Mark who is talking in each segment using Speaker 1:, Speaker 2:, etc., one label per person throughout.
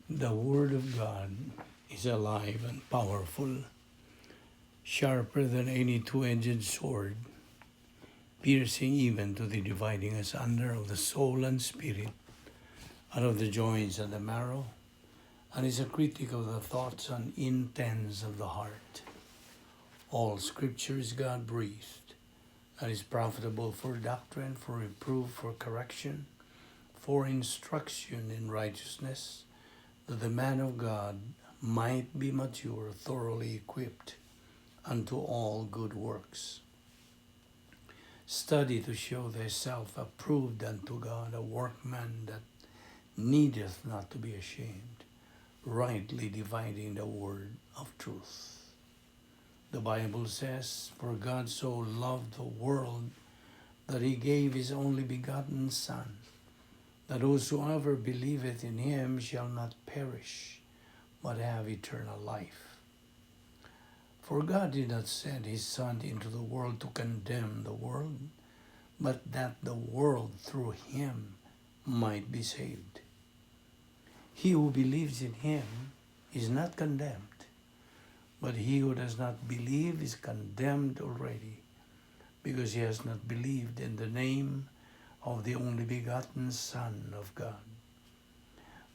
Speaker 1: The Word of God is alive and powerful, sharper than any two-edged sword, piercing even to the dividing asunder of the soul and spirit, and of the joints and the marrow, and is a critic of the thoughts and intents of the heart. All Scripture is God breathed, and is profitable for doctrine, for reproof, for correction, for instruction in righteousness, that the man of God might be mature, thoroughly equipped unto all good works. Study to show thyself approved unto God, a workman that needeth not to be ashamed, rightly dividing the word of truth. The Bible says, "For God so loved the world that he gave his only begotten Son, that whosoever believeth in him shall not perish, but have eternal life. For God did not send his Son into the world to condemn the world, but that the world through him might be saved. He who believes in him is not condemned, but he who does not believe is condemned already, because he has not believed in the name of the only begotten Son of God.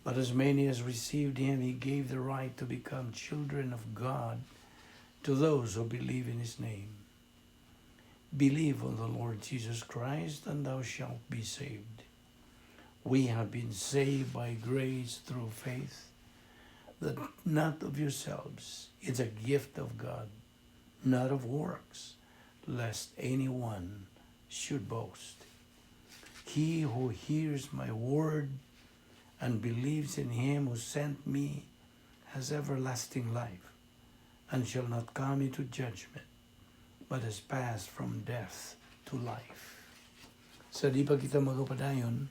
Speaker 1: But as many as received him, he gave the right to become children of God, to those who believe in his name. Believe on the Lord Jesus Christ, and thou shalt be saved." We have been saved by grace through faith, that not of yourselves. It's a gift of God, not of works, lest anyone should boast. He who hears my word and believes in him who sent me has everlasting life, and shall not come into judgment, but has passed from death to life. Sa di pa kita magpadayon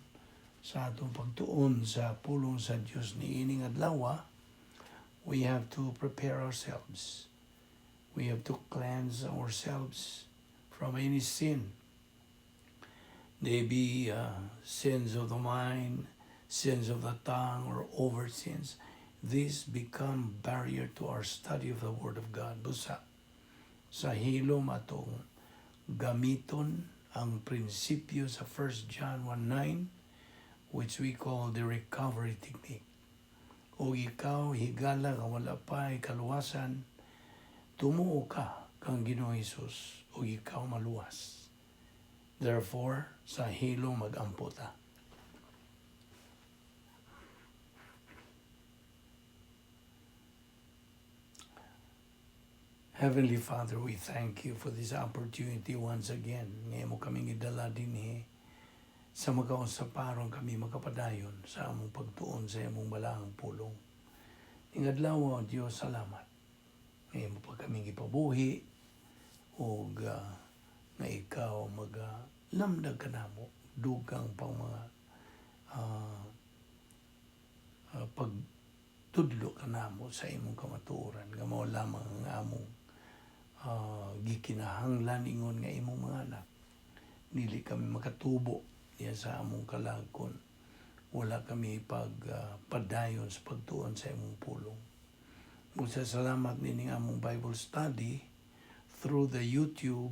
Speaker 1: sa atong pagtuon sa pulong sa Dios niining adlaw, we have to prepare ourselves. We have to cleanse ourselves from any sin. They be sins of the mind, sins of the tongue, or overt sins. These become barrier to our study of the Word of God. Busa, sa hilom atong gamiton ang prinsipyo sa 1 John 1:9, which we call the recovery technique. O ikaw, higala nga wala pa kaluwasan, tumuo ka kang Ginoong Hesus o ikaw maluwas. Therefore, sa hilom mag-ampo ta. Heavenly Father, we thank you for this opportunity once again. Nga imo kaming idala dinhi sa makausaparon kami makapadayon sa among pagtuon sa imong balaang pulong. Ning adlaw, o Dios, salamat. Nga imo pa kaming gipabuhi ug nga ikaw maga lamdag kanamo dugang pang mga pagtudlo kanamo sa imong kamatuoran nga mao lamang ang among gikinahanglan ingon nga imong mga anak. Dili kami makatubo diya sa among kalag kon wala kami pag padayon sa pagtuon sa imong pulong. Busa salamat nining among Bible study through the YouTube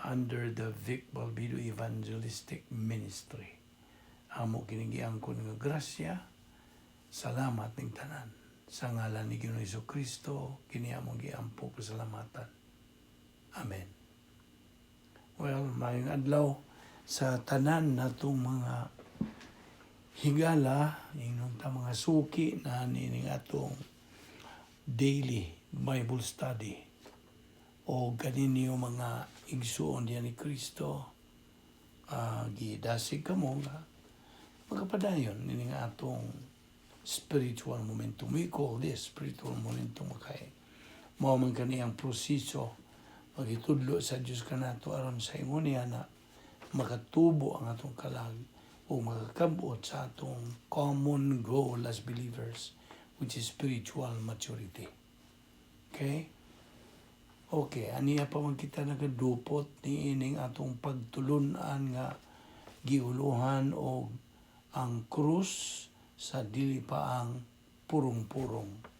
Speaker 1: under the Vic Balbido Evangelistic Ministry. Amo kining giangkon nga grasya. Salamat ning tanan. Sa ngalan ni Ginoong Kristo, kini among giampo pasalamatan. Amen. Well, maayong adlaw sa tanan natong mga higala, ingnon ta mga suki na nining atong daily Bible study o kaninyo mga igsuon diyan ni Kristo, gidasig kamo nga magapadayon nining atong spiritual momentum. We call this spiritual momentum kay mao man kani ang proseso pagitudlo sa Dios kanato aron sa ingon niya na makatubo ang atong kalag o makakabot sa atong common goal as believers, which is spiritual maturity. Okay? Okay, aniya pa man kita nagadupot ni ining atong pagtulunan nga giuluhan og ang krus. Sa dili pa ang purong-purong.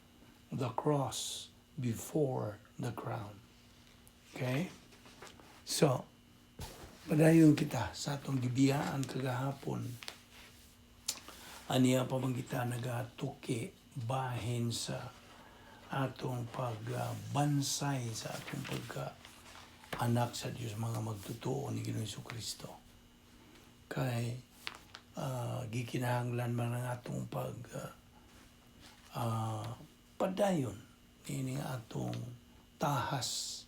Speaker 1: The cross before the crown. Okay? So, padayon kita sa atong gibiyaan kagahapon. Aniya pa man kita nagatuki bahin sa atong pagbansay sa atong pagka anak sa Dios, mga magtotoo ni Ginoong Kristo. Kay gikinahanglan man ang atong pag padayon ini atong tahas,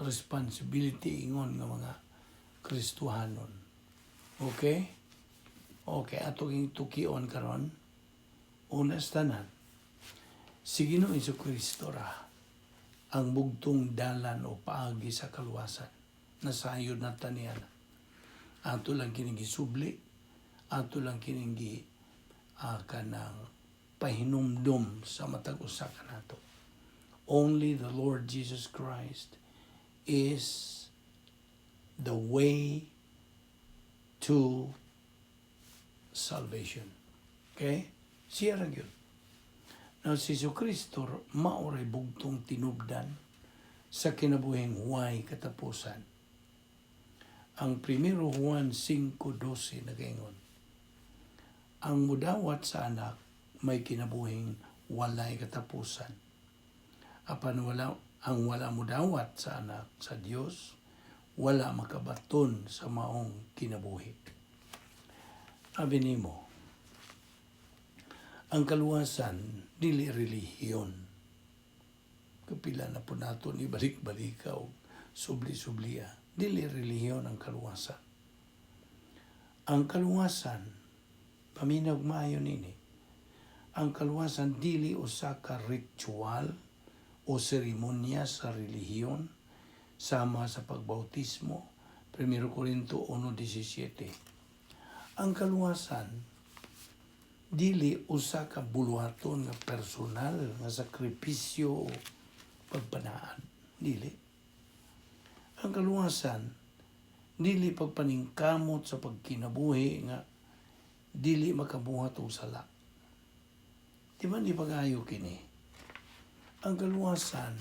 Speaker 1: responsibility ingon nga mga Kristohanon. Okay? Okay, ato king tukion karon. Una sa tanan, si Ginoong Kristo ra ang bugtong dalan o paagi sa kaluwasan. Nasayod na ta niya na. Ato lang kining gisubli, ato lang kining gi kanang pahinumdom sa matag usa kanato. Only the Lord Jesus Christ is the way to salvation. Okay? Siya ra gyud. Now, si Kristo mao ray bugtong tinubdan sa kinabuhing way katapusan. Ang 1 Juan 5:12 nagaingon, "Ang mudawat sa Anak may kinabuhing walay katapusan. Apan ang wala mudawat sa Anak sa Dios, wala makabaton sa maong kinabuhi." Abi nimo, ang kaluwasan dili relihiyon. Kapila na po nato ni balik-balika o subli-subliya. Dili relihiyon ang kaluwasan. Ang kaluwasan, paminaw maayo nini, ang kaluwasan dili usa ka ritual o seremonya sa relihiyon sama sa pagbautismo, 1 Corinto 1:17. Ang kaluwasan dili usa ka buluhaton nga personal nga sakripisyo o pagpanaad. Dili. Ang kaluwasan dili pagpaningkamot sa pagkinabuhi nga dili makabuhat og sala. Di ba di pag-ayo kini? Ang kaluwasan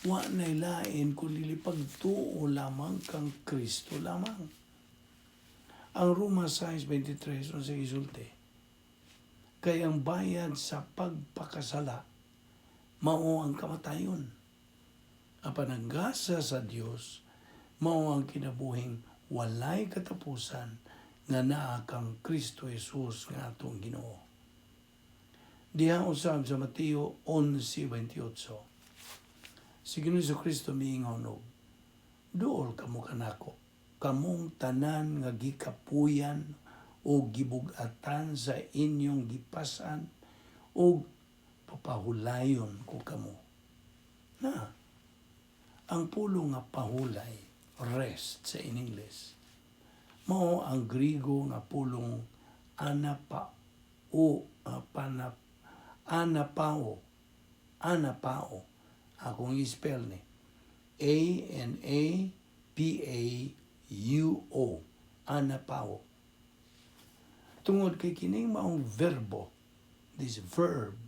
Speaker 1: wa nay lain kun dili pagtuo lamang kang Kristo lamang. Ang Roma 6:23, unsa gisulti? "Kay ang bayad sa pagpakasala mao ang kamatayon. Apan ang gasa sa Dios mao ang kinabuhing walay katapusan nga naa kang Kristo Jesus nga atong Ginoo." Diha usab sa Mateo 11:28, si Ginoo Kristo miingon og, "Duol kamo kanako, kamong tanan nga gikapuyan o gibugatan sa inyong gipasan, ug papahulayon ko kamo." Na, ang pulong nga pahulay, rest sa in English, mao ang Grigo nga pulong anapa o panap, anapao, anapao. Akong i-spell ni anapauo, anapao. Tungod kay kining maong verbo, this verb,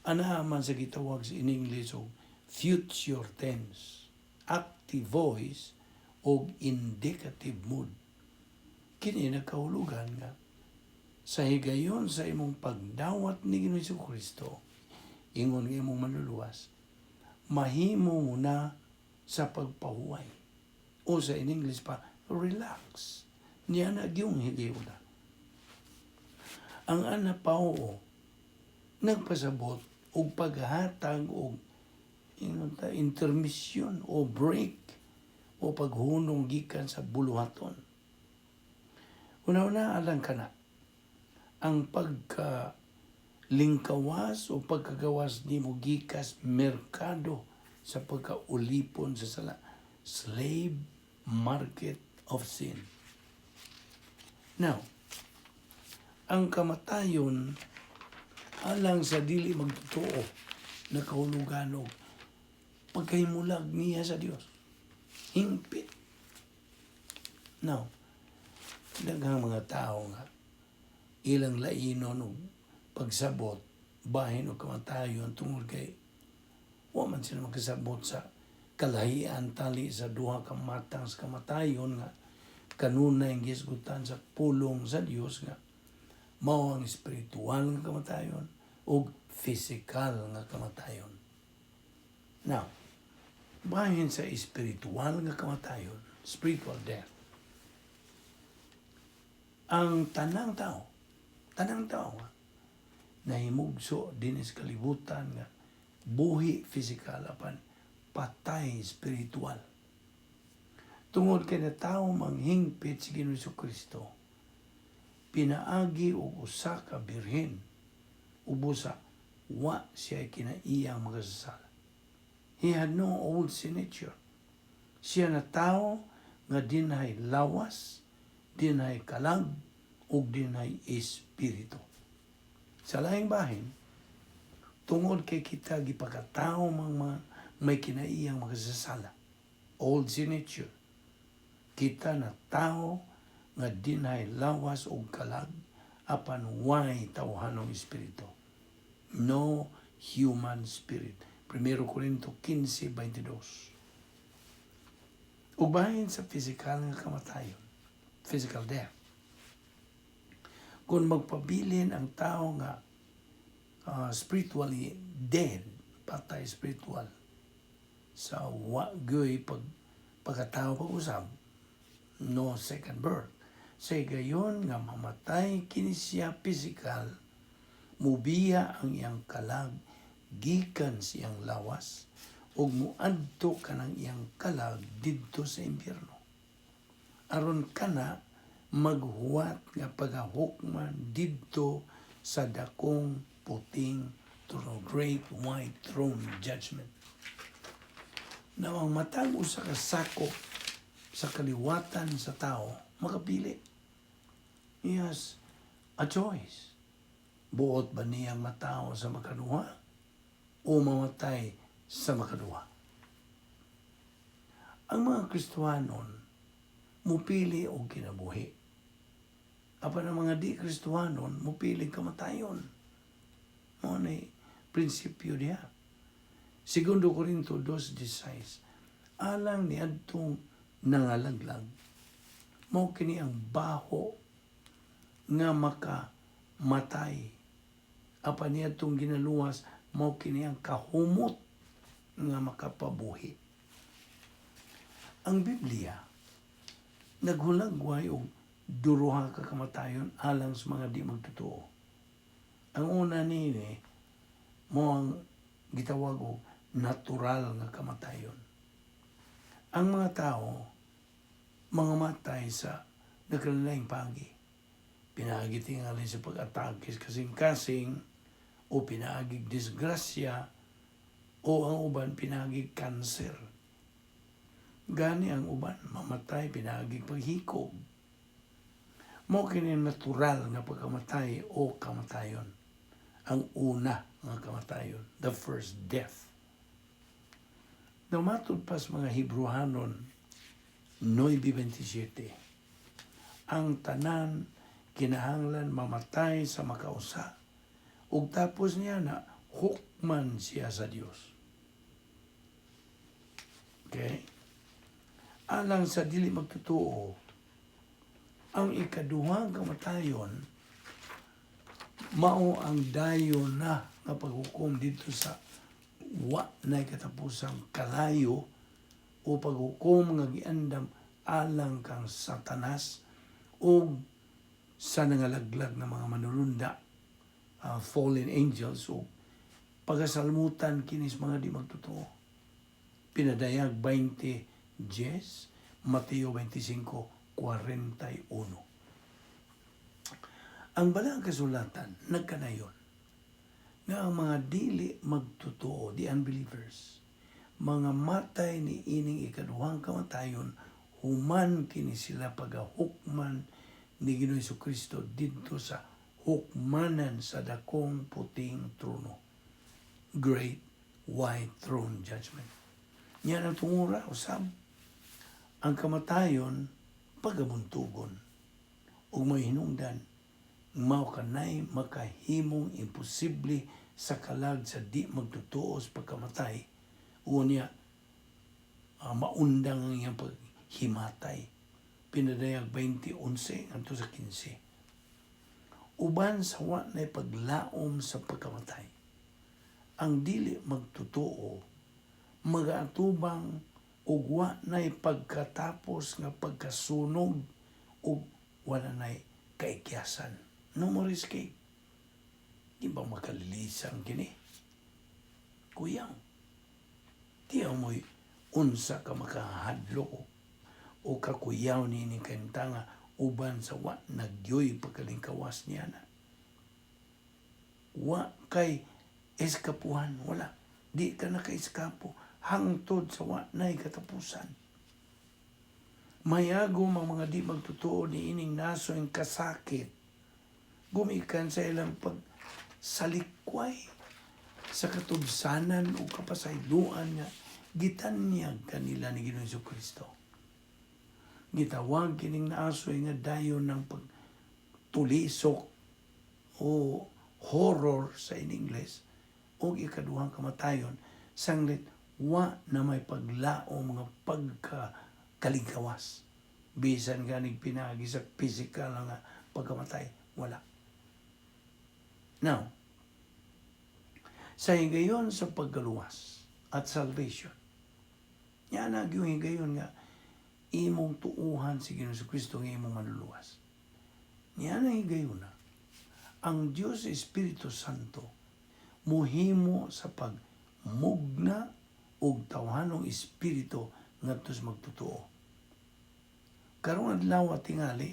Speaker 1: ana man sa gitawag sa in English og future tense, active voice o indicative mood. Kini nagkahulugan nga sa higayon sa imong pagdawat ni Ginoong Kristo, ingon nga imong manluluwas, mahimo mo na sa pagpahuway. O sa in English pa, relax. Niya na gyung higayon. Ang anapao nagpasabot og paghatag og ingon ta intermission o break o paghunong gikan sa buluhaton. Una-una alang kana ang pagka lingkawas o pagkagawas nimo gikas merkado sa pagkaulipon sa sala, slave market of sin. Now, ang kamatayon alang sa dili magtotoo nakahulugan og pagkahimulag niya sa Dios. Hingpit. Now, daghang mga tao nga Ilang lainon og pagsabot bahin og kamatayon tungod kay wa man sila makasabot sa kalahian tali sa duha ka matang sa kamatayon nga kanunay gisgutan sa pulong sa Dios nga mao ang espiritual nga kamatayon ug physical nga kamatayon. Now, bahin sa espiritual nga kamatayon, spiritual death, ang tanang tao nga nahimugso dinhi sa kalibutan nga buhi physical apan patay spiritual. Tungod kay natawo manghingpit si Ginoong Kristo, pinaagi og usa ka birhen, ubo sa wa siya kinaiyang makasasala. He had no old sin nature. Siya na tao nga dinhay lawas, dinhay kalag, ug dinhay espiritu. Sa lahing bahin, tungod kay kita gipakatao mang mga may kinaiyang makasasala, old sin nature, kita na tao nga dinhay lawas ug kalag apan way tawhanong espiritu. No human spirit. 1 Corinto 15:22. Ug bahin sa physical nga kamatayon, physical death, kung magpabilin ang tao nga spiritually dead, patay spiritual, sa wa gyoy pagkatao pag-usab, no second birth. Sa gayon nga mamatay kini siya physical, mubiya ang iyang kalag gikan sa iyang lawas ug muadto kanang iyang kalag didto sa impyerno. Aron kana maghuwat nga pagahukman didto sa dakong puting trono, great white throne judgment. Now, ang matag usa ka sakop sa kaliwatan sa tao, makapili. He has a choice. Buot ba niyang matawo sa makaduha o mamatay sa makaduha? Ang mga Kristohanon mupili og kinabuhi. Apan ang mga di Kristohanon mupili kamatayon. Mao ni prinsipyo diha. Segundo Corinto 2:16, alang ni adtong nangalaglag, mao kini ang baho nga makamatay. Apan niadtong ginaluwas, mao kini ang kahumot nga makapabuhi. Ang Biblia naghulagway og duruha ka kamatayon alang sa mga di magtotoo. Ang una niini mao ang gitawag og natural nga kamatayon. Ang mga tao mga matay sa nagkalaing pagi. Pinaagi tingali sa pag-atake sa kasing-kasing o pinaagig disgrasya o ang uban pinaagig kanser. Gani ang uban mamatay pinaagig paghikog. Mao kini natural nga pagkamatay o kamatayon. Ang una nga kamatayon, the first death. Now, matud pa sa mga Hebrehanon 9:27, ang tanan kinahanglan mamatay sa makausa ug tapos niya na hukman siya sa Dios. Okay? Alang sa dili magtotoo, ang ikaduhang kamatayon mao ang dayon na nga paghukom dito sa wa na katapusang kalayo o paghukom nga giandam alang kang Satanas o sa nangalaglag ng mga manulunda, fallen angels, o pagasalmutan kinis mga di magtotoo. Pinadayag 20:10, Mateo 25:41. Ang Balaang Kasulatan nagkanayon nga ang mga dili magtotoo, the unbelievers, mga matay ni ining ikaduhang kamatayon human kini sila pagahukman ni Ginoong Kristo didto sa hukmanan sa dakong puting trono. Great White Throne Judgment. Yan ang tungura, usab. Ang kamatayon, pagabuntugon. Ug may hinungdan, Mao kanay makahimong imposible sa kalag sa di magtotoo sa pagkamatay unya maundang ang iyang paghimatay. Pinadayag 20:11 ngadto sa 15. Uban sa wa nay paglaom sa pagkamatay, ang dili magtotoo magaatubang og wa nay pagkatapos nga pagkasunog ug wala nay kaikyasan. No more escape. Di ba makalilisang kini? Kuyaw. Di mo'y unsa ka makahadlok o kakuyaw ni kahimtanga uban sa wa nagyoy pagkalingkawas niya na. Wa kay eskapuhan, wala. Di ka naka-eskapo hangtod sa wa nay katapusan. Mayagom ang mga di magtotoo ni ining nasoy kasakit gumikan sa ilang pagsalikway sa katubsanan o kapasayloan nga gitanyag kanila ni Ginoong Kristo. Gitawag kining naasoy nga dayon ng pagtulisok o horror sa in English o ikaduhang kamatayon sanglit wa na may paglaom nga pagkakalingkawas. Bisan ganig pinaagi sa physical nga pagkamatay, wala. Now, sa higayon sa pagkaluwas at salvation, yan ang yung higayon nga imong tuuhan si Ginoong Kristo nga imong manluluwas. Niya na higayon na ang Diyos Espiritu Santo muhimo sa pagmugna og tawhanong espiritu ngadto sa magtotoo. Karong adlaw, tingali,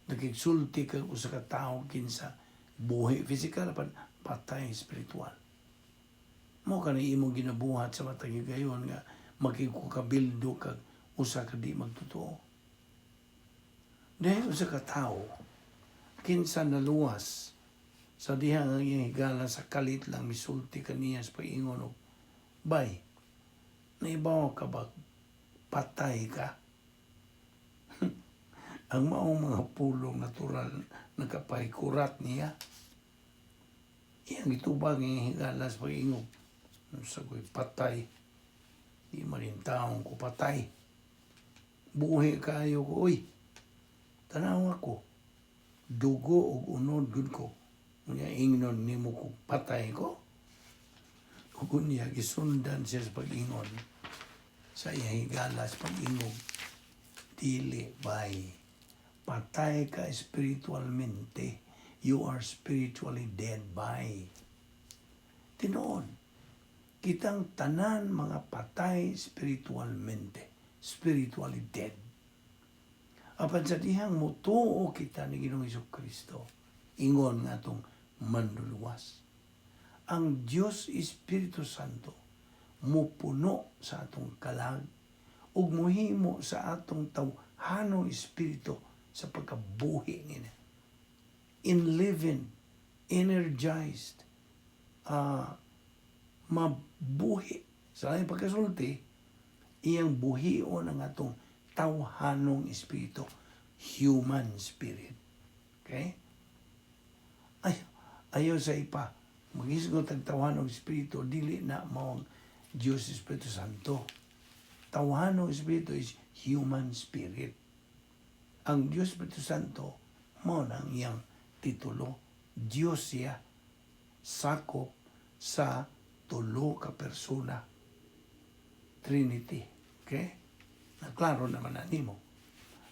Speaker 1: nakigsulti kag usa ka tawo kinsa buhi physical apan patay spiritual. Mo kani imong ginabuhat sa matag higayon nga makigkukabildo kag usa ka di magtotoo. Dahil usa ka tawo kinsa naluwas sa diha nga iyang higala sa kalit lang misulti kaniya sa pag-ingon og, "Bay, naibaw ka ba patay ka?" Ang maong mga pulong natural nakapahikurat niya. Iyang gitubag ang iyang higala sa pag-ingog. Sa ko'y patay. Di man rin taong ko patay. Buhi kayo ko, uy. Tanaw ako. Dugo ug unod gud ko. Unya ingnon nimo ko patay ko. Ug unya gisundan siya sa pag-ingon. Sa iyang higala sa pag-ingog. Dili bay. Patay ka spiritualmente. You are spiritually dead, bay. Tinuod. Kitang tanan mga patay spiritualmente. Spiritually dead. Apan sa dihang mutuo kita ni Ginoong Kristo, ingon nga atong manluluwas, ang Dios Espiritu Santo mupuno sa atong kalag ug muhimo sa atong tawhanong espiritu sa pagkabuhi niya. In living, energized, mabuhi. Sa laing pagkasulti, iyang buhion ang atong tawhanong espiritu, human spirit. Okay? Ay, ayaw sa ipa. Magisgot ang tawhanong espiritu, dili na mao ang Diyos Espiritu Santo. Tawhanong espiritu is human spirit. Ang Diyos Espiritu Santo, mao na ang iyang titulo. Diyos siya, sakop sa tulo ka persona. Trinity. Okay? Naklaro naman na nimo.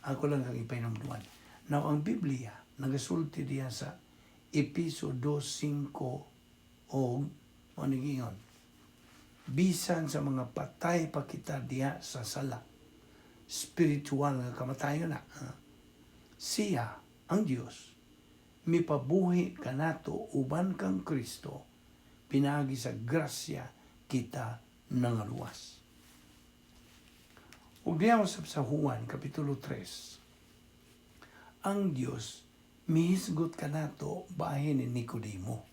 Speaker 1: Ako lang kang ipahinumduman. Now, ang Biblia, nagasulti diya sa Episo 2.5 o ano giingon? Bisan sa mga patay pa kita diha sa sala, spiritual nga kamatayon na. Ha? Siya, ang Dios, mipabuhi kanato uban kang Kristo, pinaagi sa grasya kita nangaluwas. Ug diha usab sa Juan kapitulo 3, ang Dios mihisgot kanato bahin ni Nicodemo.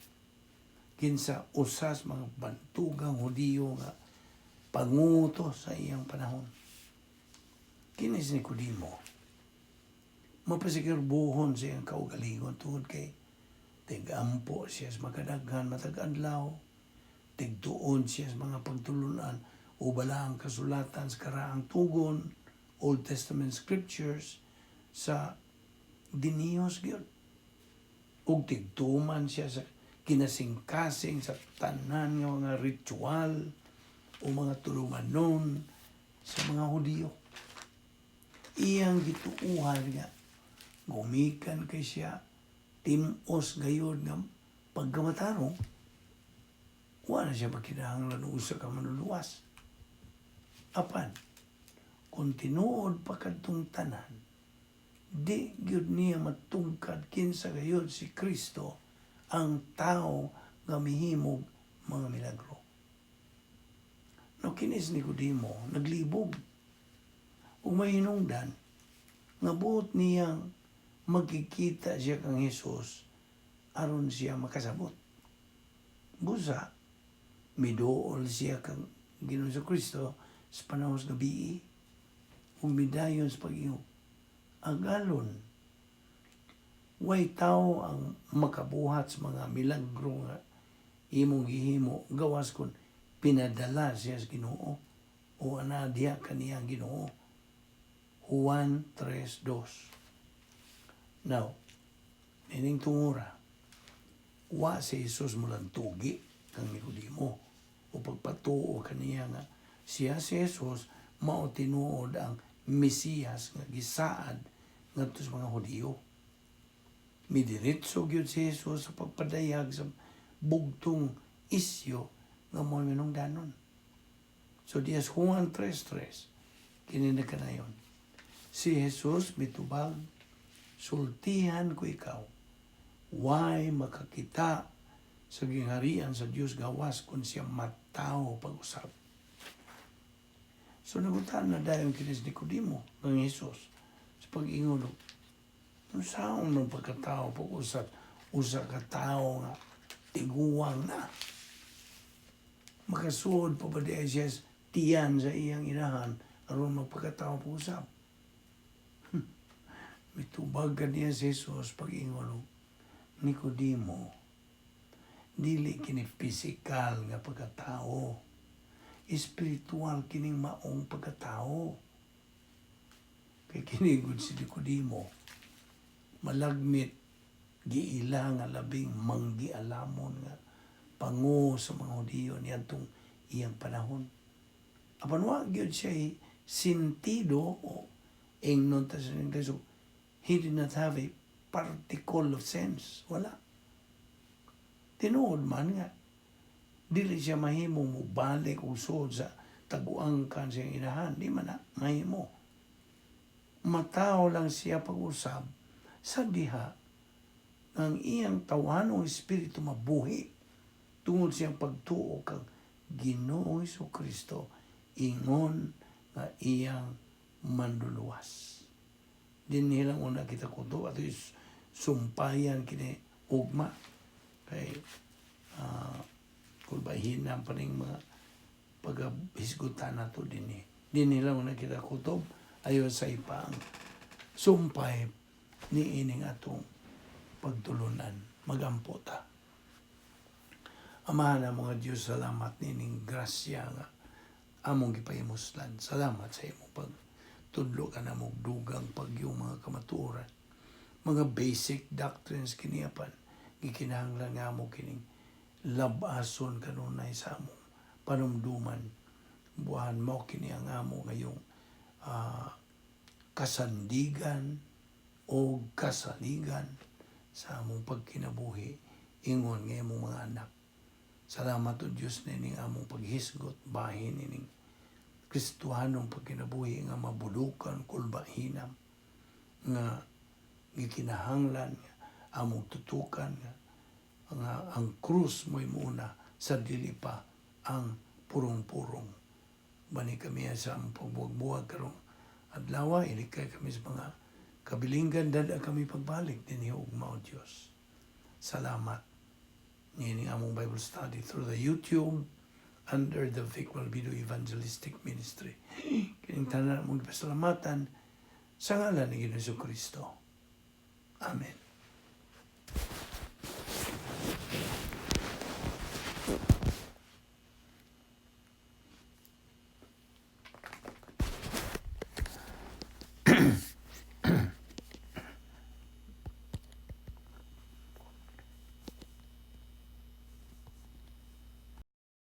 Speaker 1: Kinsa usas mga bantugang Hudiyo nga panguto sa iyang panahon. Kini si Nicodemo, Mapasikirbuhon sa iyang kaugalingon tungod kay tig-ampo siya sa makadaghan matag adlaw, tigtuon siya sa mga pagtulunan o balaang kasulatan sa Karaang Tugon, Old Testament Scriptures, sa dinihos gyud. Ug tigtuman siya sa kinasingkasing sa tanan nga mga ritual o mga tulumanon sa mga Hudiyo. Iyang gituuhan nga gumikan kay siya tim-os gayod nga pagkamatarong, wala siya makinahanglan og usa ka manluluwas. Apan, kung tinuod pa kadtong tanan, di gyud niya matungkad kinsa gayud si Kristo, ang tao nga mihimog mga milagro. No kinis Nicodemo, naglibog. Ug mahinungdan nga buot niyang magkikita siya kang Hesus aron siya makasabot. Busa, miduol siya kang Ginoong Kristo sa panahon sa gabi ug midayon sa pag-ingon, "Agalon, way tao ang makabuhat sa mga milagro nga imong gihimo gawas kun pinadala siya sa Ginoo o ana diha kaniya ang Ginoo." Juan 3:2. Now, nining tungura, wa si Jesus mulantugi kang Nicodemo o pagpatuo kaniya nga siya si Jesus mao tinuod ang Mesiyas nga gisaad ngadto sa mga Hudiyo. Midiretso gyud si Jesus sa pagpadayag sa bugtong isyo nga mo minungdanon. So diyas Juan 3:3, kini na kanayon. Si Jesus mitubag, "Sultihan ko ikaw, way makakita sa gingharian sa Dios gawas kung siya matawo pag-usab." So nagutan na dayon kinis Nicodemo ng Jesus sa pag-ingon, "Unsaon man pagkatao pag-usab usa ka tawo nga tiguwang na? Makasuod pa ba di ay siya sa tiyan sa iyang inahan aron magpagkatao pag-usab?" Mitubag kaniya si Jesus pag-ingon, "Nicodemo, dili kini pisikal nga pagkatao. Espiritual kining maong pagkatao." Kay kinigod si Nicodemo, malagmit giila nga labing manggialamon nga pango sa mga Hudiyo niadtong iyang panahon. Apan wa gyud siya sintido o ingnon ta sa Ingles, so he did not have a particle of sense. Wala. Tinuod man nga dili siya mahimo mobalik og suod sa taguangkan siyang inahan. Di man na mahimo. Matawo lang siya pag-usab sa diha ang iyang tawhanong espiritu mabuhi tungod siyang pagtuo kang Ginoong Kristo ingon nga iyang manluluwas. Dinhi lang una kita kutob ato is sumpayan kini ugma kay kulbahin pa ning mga paghisgutan nato dinhi. Dinhi lang una kita kutob, ayo sa ipang sumpay ni ining atong pagtulunan. Magampo ta. Amahan na mga Diyos, salamat nining grasya nga among gipahimuslan. Salamat sa imong pagtudlo ka na mong dugang pagyong mga kamatuoran. Mga basic doctrines kiniapan, gikinahanglan nga mo kining labason kanunay sa among panumduman. Buhan mo kini ang amo ngayong kasandigan o kasaligan sa among pagkinabuhi ingon nga imong mga anak. Salamat o Diyos nining among paghisgot bahin ining Kristohanong pagkinabuhi nga mabulukan kulbahinam nga gikinahanglan nga among tutukan nga ang krus mo'y muna sa dili pa ang purong-purong. Bani kami sa among pagbuwag-buwag karong adlaw, ilikay kami sa mga kabilinggan, dada kami pagbalik dinhi ugma o Dios. Salamat nining among Bible study through the YouTube under the Vic Malbido Evangelistic Ministry. Kining tanan among gipasalamatan sa ngalan ni Ginoong Kristo. Amen.